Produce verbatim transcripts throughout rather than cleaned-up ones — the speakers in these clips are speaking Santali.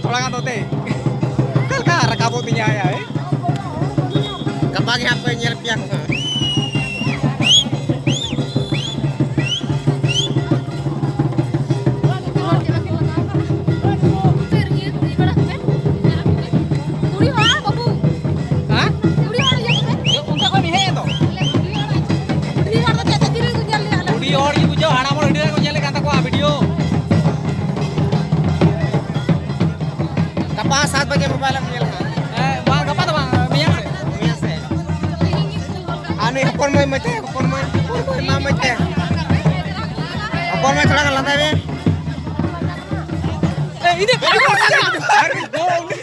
ᱛᱷᱚᱲᱟ ᱜᱟᱱ ᱫᱚ ᱛᱮ᱾ ᱚᱠᱟ ᱞᱮᱠᱟ ᱨᱟᱠᱟᱵᱚᱜ ᱛᱤᱧᱟ ᱭᱟ, ᱦᱮᱸ? ᱜᱟᱯᱟ ᱜᱮ ᱦᱟᱸᱜ ᱯᱮ ᱧᱮᱞ ᱯᱮᱭᱟ ᱠᱚ ᱦᱟᱸᱜ᱾ ᱠᱩᱲᱤ ᱦᱚᱲ ᱵᱟᱹᱵᱩ᱾ ᱦᱮᱸ? ᱠᱩᱲᱤ ᱦᱚᱲ ᱤᱭᱟᱹ ᱠᱚᱯᱮ᱾ ᱚᱱᱛᱮ ᱠᱷᱚᱱ ᱵᱤᱱ ᱦᱮᱡ ᱮᱱ ᱫᱚ᱾ ᱵᱩᱰᱷᱤ ᱦᱚᱲ ᱫᱚ ᱪᱮᱫ ᱛᱮ ᱛᱤᱨᱮ ᱠᱚ ᱧᱮᱞ ᱞᱮᱭᱟ ᱟᱞᱮ? ᱵᱩᱰᱷᱤ ᱦᱚᱲ ᱜᱮ ᱵᱩᱡᱷᱟᱹᱣ, ᱦᱟᱲᱟᱢ ᱦᱚᱲ ᱟᱹᱰᱤ ᱟᱸᱴ ᱠᱚ ᱧᱮᱞᱮᱫ ᱠᱟᱱ ᱛᱟᱠᱚᱣᱟ ᱵᱷᱤᱰᱤᱭᱳ᱾ ᱜᱟᱯᱟ ᱥᱟᱛ ᱵᱟᱡᱮ ᱢᱳᱵᱟᱭᱤᱞ ᱮᱢ ᱧᱮᱞᱟ ᱦᱟᱸᱜ᱾ ᱦᱮᱸ, ᱵᱟᱝ, ᱜᱟᱯᱟ ᱫᱚ ᱵᱟᱝ, ᱢᱮᱭᱟᱝ ᱥᱮᱫ᱾ ᱢᱮᱭᱟᱝ ᱥᱮᱫ᱾ ᱟᱨ ᱱᱩᱭ ᱦᱚᱯᱚᱱ ᱢᱟᱹᱭ ᱢᱚᱡᱽ ᱛᱮ, ᱦᱚᱯᱚᱱ ᱢᱟᱹᱭ, ᱦᱚᱯᱚᱱ ᱢᱟᱹᱭ ᱢᱟ ᱢᱚᱡᱽ ᱛᱮ᱾ ᱦᱚᱯᱚᱱ ᱢᱟᱹᱭ ᱛᱷᱚᱲᱟ ᱜᱟᱱ ᱞᱟᱸᱫᱟᱭ ᱢᱮ᱾ ᱮ, ᱤᱧ ᱫᱚ ᱵᱷᱤᱰᱤᱭᱳ ᱠᱚᱞ ᱠᱟᱱᱟ᱾ ᱟᱨ ᱫᱚ ᱩᱱᱤ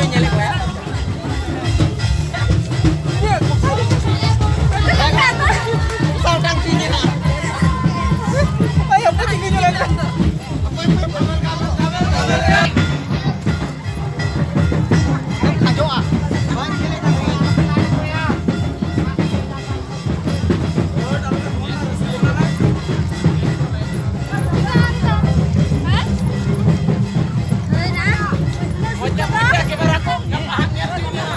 ᱧᱮᱞᱮᱫ ᱠᱚᱣᱟ᱾ ᱥᱟᱢᱴᱟᱝ ᱛᱤ ᱧᱮᱞᱟ᱾ ᱟᱭᱳ, ᱯᱩᱛᱷᱤ ᱜᱮ ᱧᱮᱞᱮᱫ ᱠᱚᱣᱟ᱾ ᱠᱷᱟᱡᱚᱜᱼᱟ᱾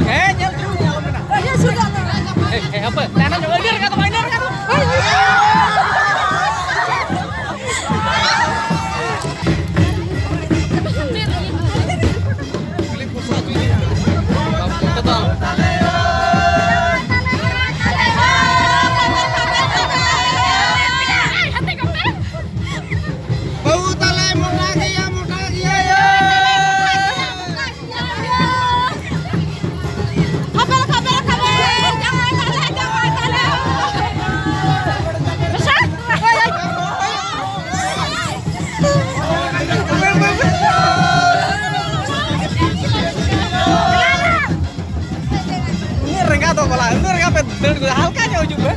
ᱦᱮᱸ, ᱧᱮᱞ ᱦᱚᱪᱚ ᱢᱮᱭᱟ, ᱟᱞᱚᱢ ᱢᱮᱱᱟ᱾ ᱦᱮᱸ, ᱦᱮᱸ, ᱦᱟᱯᱮ, ᱛᱟᱭᱱᱚᱢ ᱧᱚᱜ, ᱤᱱᱟᱹ ᱨᱮᱜᱮ ᱫᱚ, ᱤᱱᱟᱹ ᱨᱮᱜᱮ ᱫᱚ᱾ ᱵᱟᱹᱦᱩ ᱛᱟᱞᱮ ᱢᱚᱴᱟ ᱜᱮᱭᱟ, ᱢᱚᱴᱟ ᱜᱮᱭᱟ᱾ ᱠᱷᱟᱵᱮᱞ, ᱠᱷᱟᱵᱮᱞ, ᱠᱷᱟᱵᱮᱞ᱾ ᱡᱟᱶᱟᱭ ᱛᱟᱞᱮ, ᱡᱟᱶᱟᱭ ᱛᱟᱞᱮ᱾ ᱩᱱᱟᱹᱜ ᱨᱮᱸᱜᱟ ᱫᱚ ᱵᱟᱞᱟ, ᱩᱱᱟᱹᱜ ᱨᱮᱸᱜᱟ ᱯᱮ ᱫᱟᱹᱲ ᱜᱚᱫᱟ, ᱦᱟᱞᱠᱟ ᱧᱚᱜ ᱦᱤᱡᱩᱜ ᱯᱮ᱾